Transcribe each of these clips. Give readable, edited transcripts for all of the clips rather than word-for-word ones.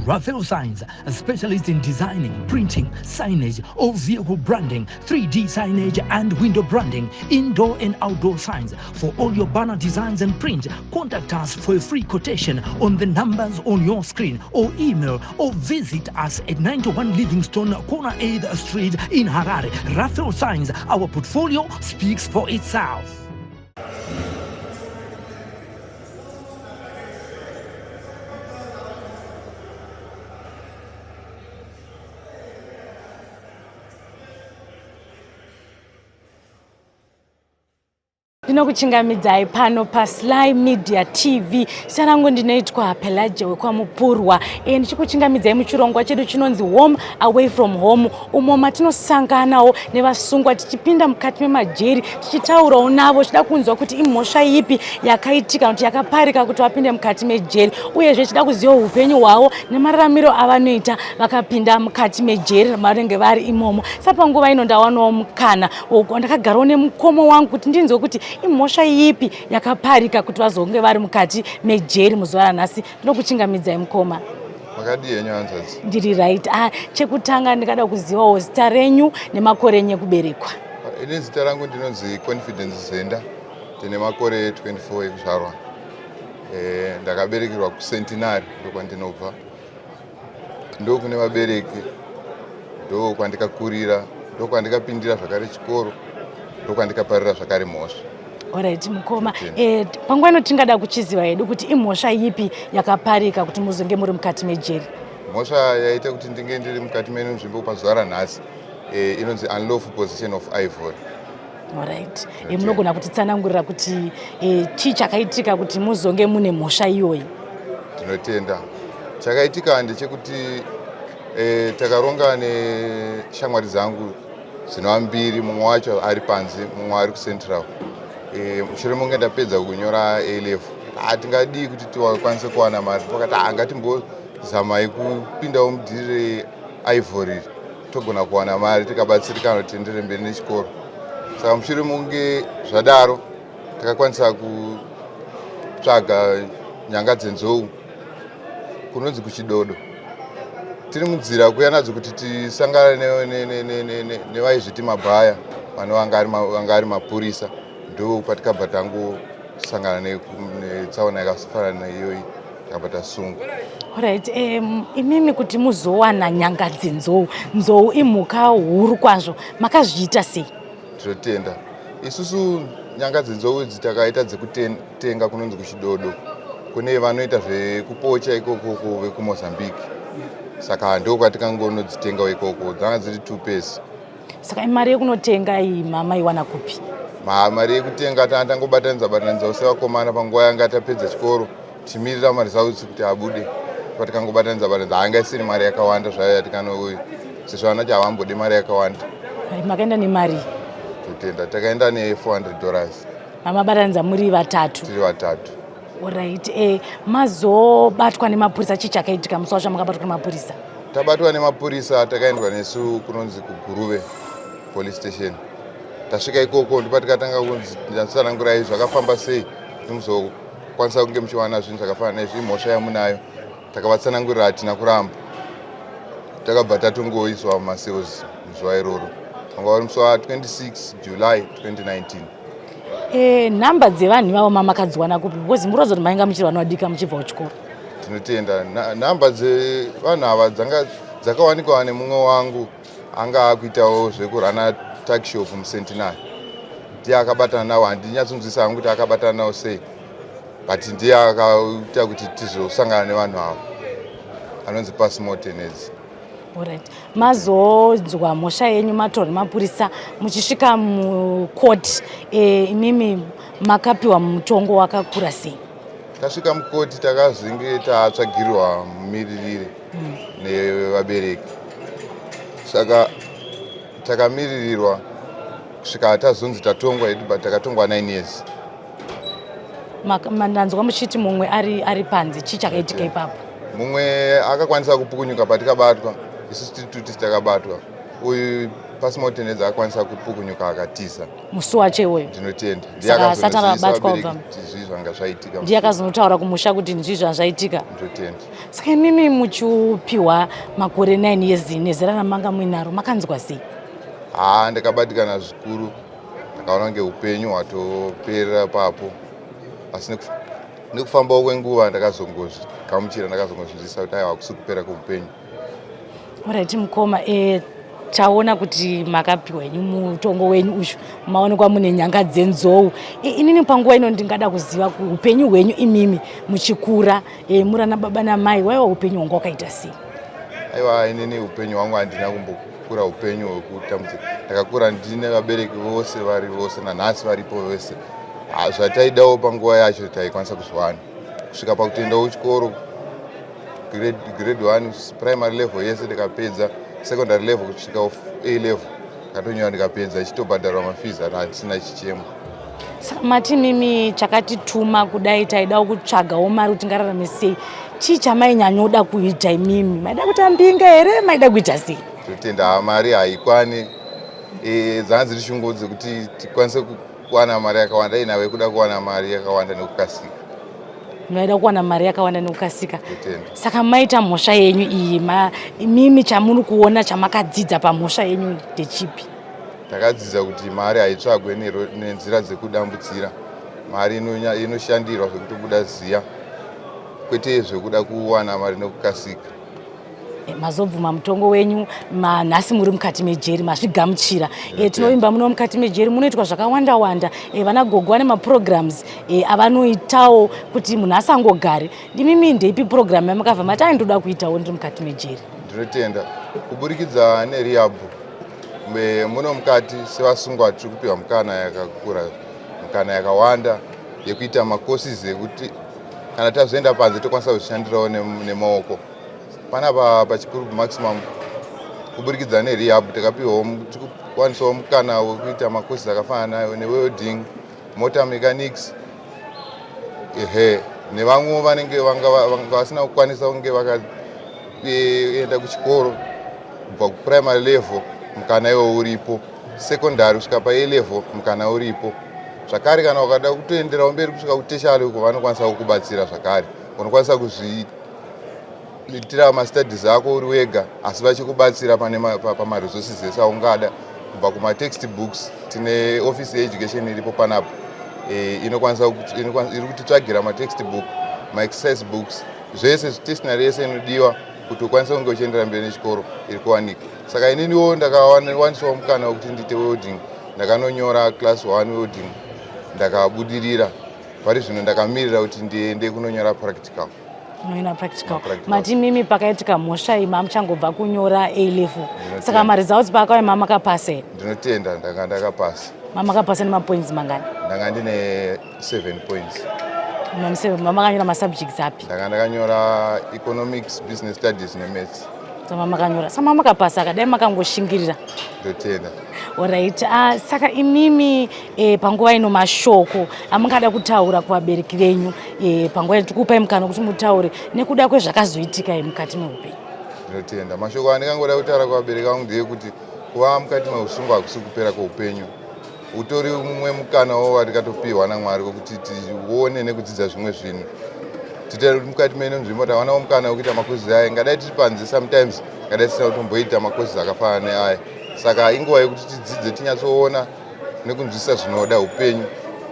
Raphael Signs, a specialist in designing, printing, signage, all vehicle branding, 3D signage and window branding, indoor and outdoor signs. For all your banner designs and print, contact us for a free quotation on the numbers on your screen or email or visit us at 91 Livingstone, corner 8th Street in Harare. Raphael Signs, our portfolio speaks for itself. Ndinokuchingamidzai pano paSly Media TV. Zita rangu ndinoitwa Pelagia wekwaMupurwa. E, ndichikuchingamidzai muchirongwa chedu chinonzi Home Away From Home, umo matinosanganawo nevasungwa tichipinda mukati memajeri tichitaurawo navo tichida kunzwa kuti imhosva ipi yakaitika kuti yakaparika kuti vapinde mukati mejeri, uyezve tichida kuziva upenyu hwavo nemararamiro avanoita vakapinda mukati mejeri mavanenge vari imomo. Sapanguva ino ndawanawo mukana ndakagarawo nemukoma wangu kuti ndinzwe kuti imhosva ipi yakaparika kuti vazonge vari mukati mejeri muzuva ranhasi. Ndinokuchingamidzai mukoma. Makadii henyu hanzvadzi? Ndiri right. Ah, chekutanga ndingada kuzivawo zita renyu nemakore enyu ekuberekwa. Ini zita rangu ndinonzi Confidence Zenda, ndine makore 24 ekuzvarwa. Eh, ndakaberekerwa kuCentenary ndokwandinobva. Ndokune vabereki, ndokwandikakurira, ndokwandikapindira zvakare chikoro, ndokwandikaparira zvakare mhosva. Alright mukoma, eh, panguva ino tingada kuchiziva hedu kuti imhosva ipi yakaparika kuti muzonge muri mukati mejeri. Mhosva yaita kuti ndinge ndiri mukati menzvimbo pazuva ranhasi eh, inonzi unlawful possession of ivory. Alright. Eh, munogona kutitsanangurira kuti eh, chii chakaitika kuti muzonge mune mhosva iyoyi? Tinotenda. Chakaitika ndechekuti eh, takaronga neshamwari dzangu dzinova mbiri, mumwe wacho ari panze, mumwe ari kucentral. Mushure monge ndapedza kunyora A level, hatingadii kuti tikwanise kuwana mari, pakati ngatimbozamai kupindawo mudhiri reivory togona kuwana mari tikabatsirikana kuti tienderere mberi nechikoro. Saka mushure monge zvadaro takakwanisa kutsvaga nyanga dzenzou kunonzi kuchidodo. Tiri munzira kuya nadzo kuti tisangane nevaizviti mabhaya vanova vanga ari mapurisa, ndo patikabva tangosangana netsaona yakafanana neiyoyi takabva tasungwa. Alright, imimi kuti muzowana nyanga dzenzou, nzou imhuka huru kwazvo, makazviita sei? Tinotenda. Isusu nyanga dzenzou idzi takaita dzekutenga kunonzi kuchidodo kune vanoita zvekupocha ikoko vekuMozambique, saka ndo kwatikangonodzitengawo ikoko, dzanga dziri 2 pairs. Saka mari yekunotenga iyi mama iwana kupi? Mari yekutenga tanga tangobatanidza batanidzawo sevakomana panguva yanga tapedza chikoro tichimirira maresults kuti abude, patikangobatanidza batanidza hanga isiri mari yakawanda zvayo yatikano sezvo vana chavambode mari yakawanda. Makaenda nemari? Totenda, takaenda ne $400. Mamabatanidza muri vatatu? Tiri vatatu. Alright, mazobatwa nemapurisa, chii chakaitika musi wacho makabatwa nemapurisa? Tabatwa nemapurisa takaendwa nesu kunonzi kuGuruve police station. Tasvika ikoko ndipo tikatanga kunzi ndatsanangurai zvakafamba sei kuti muzokwanisa kunge muchiwana zvinhu zvakafanana nezvi, imhosva yamunayo. Takavatsanangurira, hatina kuramba, takabva tatongoiswa mumacells muzuva iroro, wanga uri musi wa 26 July 2019. Nhamba dzevanhu ivavo mamakadziwana kupi? Because muroza kuti mainga muchiri vana vadiki muchibva kuchikoro. Tinotenda. Nhamba dzevanhu ava dzanga dzakawanikwa nemumwe wangu anga akuitawo zvekurana tuckshop muCentenary, ndiye akabatana nawo. Handinyatsonzwisa hangu kuti akabatana nawo sei, but ndiye akaita kuti tizosangana nevanhu ava, anonzi Pasimotenedzi. Alright. Mazonzwa mhosva yenyu matorwa nemapurisa muchisvika mukoti, imimi makapiwa mutongo wakakura sei? Tasvika mukoti takazinge tatsvagirirwa mumiririri nevabereki, saka takamiririrwa kusvika tazonzi tatongwa hedu, but takatongwa 9 years. Ndanzwa muchiti mumwe ari panze, chii chakaitika ipapo? Mumwe akakwanisa kupukunyuka patikabatwa, isusu tiri tuti takabatwa. Uyu Passmore Tenedza akakwanisa kupukunyuka akatiza. Musi wacho iwoyo? Ndinotenda. Saka asati abatwa kubva zvii zvanga zvaitika. Ndiye akazonotaura kumusha kuti ndizvi zvazvaitika. Ndinotenda. Saka imimi muchipiwa makore 9 years nezera ramanga muinaro makanzwa sei? Haa, ndakabatikana zvikuru, ndakaona kunge upenyu hwatoperera papo, asi nekufambawo kwenguva ndakazongozvigamuchira, ndakazongozvinzwisisa kuti aiwa, hakusi kupera kweupenyu. Alright mukoma, taona kuti makapiwa henyu mutongo wenyu uyu, maonekwa mune nyanga dzenzou. Inini panguva ino ndingada kuziva upenyu hwenyu imimi muchikura, muri ana baba namai, waiwa upenyu hwanga wakaita sei? Aiwa, inini upenyu hwangu handina kumbokura upenyu hwekutambudzika. Ndakakura ndine vabereki vose vari vose, nanhasi varipo vese. Zvataidawo panguva yacho taikwanisa kuzviwana, kusvika pakutoendawo chikoro grade 1 primary level yese ndikapedza, secondary level kusvika A level ndakatonyora ndikapedza, ichitobhadharwa mafees, ana handisina chichemo. Saka mati mimi chakatituma kudai taida kutsvagawo mari kuti tingararame sei, chii chamainyanyoda kuita imimi? Maida kuita mbinga here? Maida kuita sei? Totenda, mari haikwani. Dzanga dziri shungu dzekuti tikwanise kuwana mari yakawanda, inave kuda kuwana mari yakawanda nekukasika. Maida kuwana mari yakawanda nekukasika. Totenda. Saka maita mhosva yenyu iyi, imimi chamuri kuona chamakadzidza pamhosva yenyu ndechipi? Takadzidza kuti mari haitsvagwe nenzira dzekudambudzira. Mari inoshandirwa zvekutobuda ziya, kwete zvekuda kuwana mari nekukasika. Mazobvuma mutongo wenyu, nhasi muri mukati mejeri, mazvigamuchira. Tinovimba muno mukati mejeri munoitwa zvakawanda wanda. Vana gogo vane maprograms avanoitawo kuti munhu asangogare. Ndimimi ndeipi program yamakabva mati ai ndoda kuitawo ndiri mukati mejeri? Ndinotenda. Kuburikidza nerehab muno mukati, sevasungwa tiri kupiwa mukana yakakura, mukana yakawanda yekuita macourses ekuti kana tazoenda panze tokwanisa kuzvishandirawo nemaoko. Panapa paChikurubi Maximum, kuburikidza nerehab takapiwawo, tikuwanisawo mukana wekuita macourses akafanana newelding, motor mechanics, ehe, nevamwewo vanenge vanga vasina kukwanisa kunge vakaenda kuchikoro kubva kuprimary level, mukana iwo uripo, secondary kusvika paA level mukana uripo zvakare. Kana ukada kutoenderawo mberi kusvika kutertiary uko, vanokwanisa kukubatsira zvakare. Unokwanisa kuzviitira mastudies ako uri wega, asi vachikubatsira pane pamaresources ese aungada, kubva kumatext books. Tine office yeeducation iripo panapa, inokwanisa iri kutitsvagira matext book, maexercise books, zvese, stationary yese inodiwa kuti ukwanise kunge uchiendera mberi nechikoro iri kuwanika. Saka ininiwo ndakawanisawo mukana wekuti ndiite welding. Ndakanonyora class 1 welding, ndakabudirira. Pari zvino ndakamirira kuti ndiende kunonyora practical. Unoenda practical. Practical. Mati mimi pakaitika mhosva iyi mamuchangobva kunyora A level, saka maresults paakauya mamakapasa here? Ndinotenda, ndanga ndakapasa. Mamakapasa nemapoints mangani? Ndanga ndine 7 points. Mamakanyora masubjects api? Ndanga ndakanyora economics, business studies nemaths. Saka mamakanyora, saka mamakapasa, akadai makangoshingirira. Ndotenda. Alright, saka imimi panguva ino mashoko amungada kutaura kuvabereki venyu, panguva ino tikupai mukana wekuti mutaure nekuda kwezvakazoitika mukati meupenyu. Ndinotenda. Mashoko andingangoda kutaura kuvabereki vangu ndeyekuti kuva mukati meusungwa hakusi kupera kweupenyu. Utori mumwe mukanawo watikatopiwa naMwari wekuti tione nekudzidza zvimwe zvinhu. Titari mukati mene nzvimbo tawanawo mukana wekuita macourses aya. Ngadai tiri panze, sometimes ngadai tisina kutomboita macourses akafanana neaya. Saka inguva yekuti tidzidze, tinyatsoona nekunzwisisa zvinoda upenyu,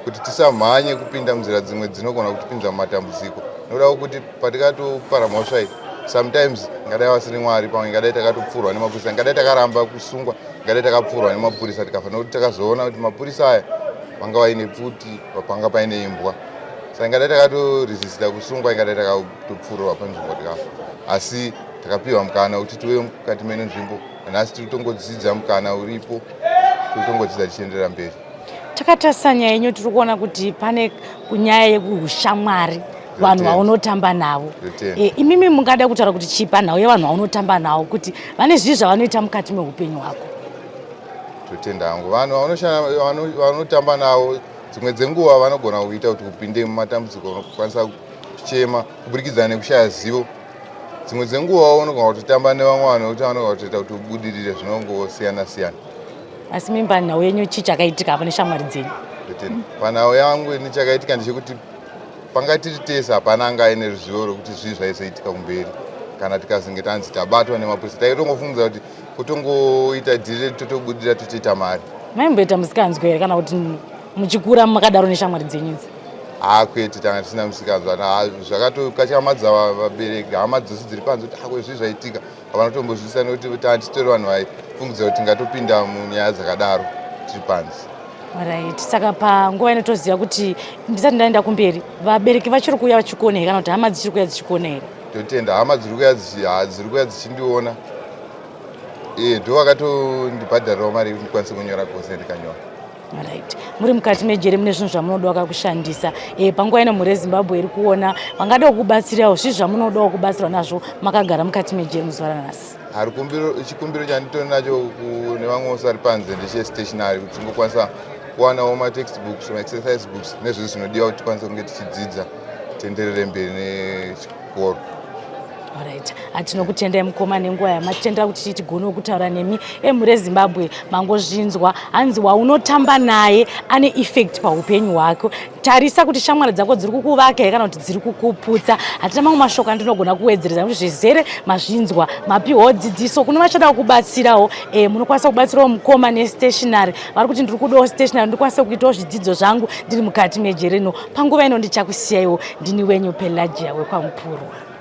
kuti tisamhanye kupinda munzira dzimwe dzinogona kutipinza mumatambudziko, nokuda kwekuti patikatopara mhosva iyi, sometimes ngadai vasiri Mwari, pamwe ngadai takatopfurwa nemapurisa. Ngadai takaramba kusungwa, ngadai takapfurwa nemapurisa tikafa, nokuti takazoona kuti mapurisa aya vanga vaine pfuti, panga paine imbwa. Saka ingadai takatoresisita kusungwa, ingadai takatopfurwa panzvimbo tikafa. Asi takapiwa mukana wekuti tive mukati mene nzvimbo. Nhasi tiri kutongodzidza, mukana uripo, tiri kutongodzidza tichienderera mberi. Takatarisa nyaya yenyu, tiri kuona kuti pane nyaya yekuushamwari, vanhu vaunotamba navo. Ndotenda. Imimi mungada kutaura kuti chii panhau yevanhu vaunotamba navo, kuti vane zvii zvavanoita mukati meupenyu hwako? Totenda hangu. Vanhu vanotamba navo dzimwe dzenguva vanogona kuita kuti upinde mumatambudziko, unokwanisa kuchema kuburikidza nekushaya zivo. Dzimwe dzenguvawo unogona kutotamba nevamwe vanhu vekuti vanogona kutoita kuti ubudirire. Zvinongosiyana siyana. Asi mimba nhau yenyu chii chakaitika apa neshamwari dzenyu? Panhau yangu ini chakaitika ndechekuti panga tiri tese hapana anga aine ruzivo rwekuti zvii zvaizoitika kumberi kana tikazenge tanzi tabatwa nemapurisa. Taitongofungidzira kuti kutongoita dhiri redu totobudira totoita mari. Maimboita musikanzwa here kana kuti muchikura makadaro neshamwari dzenyu idzi? Haa kwete, tanga tisina musikanzwa. Zvakatokatyamadza vabereki, hama dzose dziri panze kuti ako zvii zvaitika, havana kutombozwisisa nekuti tanga titori vanhu vaifungidzira kuti tingatopinda munyaya dzakadaro tiri panze. Right, saka panguva ino toziva kuti ndisati ndaenda kumberi, vabereki vachiri kuuya vachikuona here kana kuti hama dzichiri kuuya dzichikuona here? Totenda, hama dziri kuuya dziri kuuya dzichindiona. Ndo vakatondibhadharirawo mari yekuti ndikwanise kunyora kose ndikanyora. Right. Muri mukati mejeri mune zvinhu zvamunodawo kushandisa. Panguva ino mhuri yeZimbabwe iri kuona vangada kukubatsirawo zvii zvamunodawo kubatsirwa nazvo makagara mukati mejeri muzuva ranhasi? Chikumbiro chanditori nacho kune vamwe vose vari panze ndechestationary, kuti tingokwanisa kuwanawo matextbooks, maexercise books nezvese zvinodiwa kuti tikwanise kunge tichidzidza, tienderere mberi nechikoro. Alright, atinokutendai mukoma nenguva yamatitendera kuti tigonewo kutaura nemi. Emhuri yeZimbabwe, mangozvinzwa, hanzi waunotamba naye ane effect paupenyu hwako. Tarisa kuti shamwari dzako dziri kukuvaka here kana kuti dziri kukuputsa. Hatina mamwe mashoko andinogona kuwedzereza nekuti zvizere mazvinzwa, mapiwawo dzidziso. Kune vachada kubatsirawo, munokwanisa kubatsirawo mukoma nestationary. Vari kuti ndiri kudawo stationary ndikwanise kuitawo zvidzidzo zvangu ndiri mukati mejeri rino. Panguva ino ndichakusiyaiwo, ndini wenyu Pelagia wekwaMupurwa.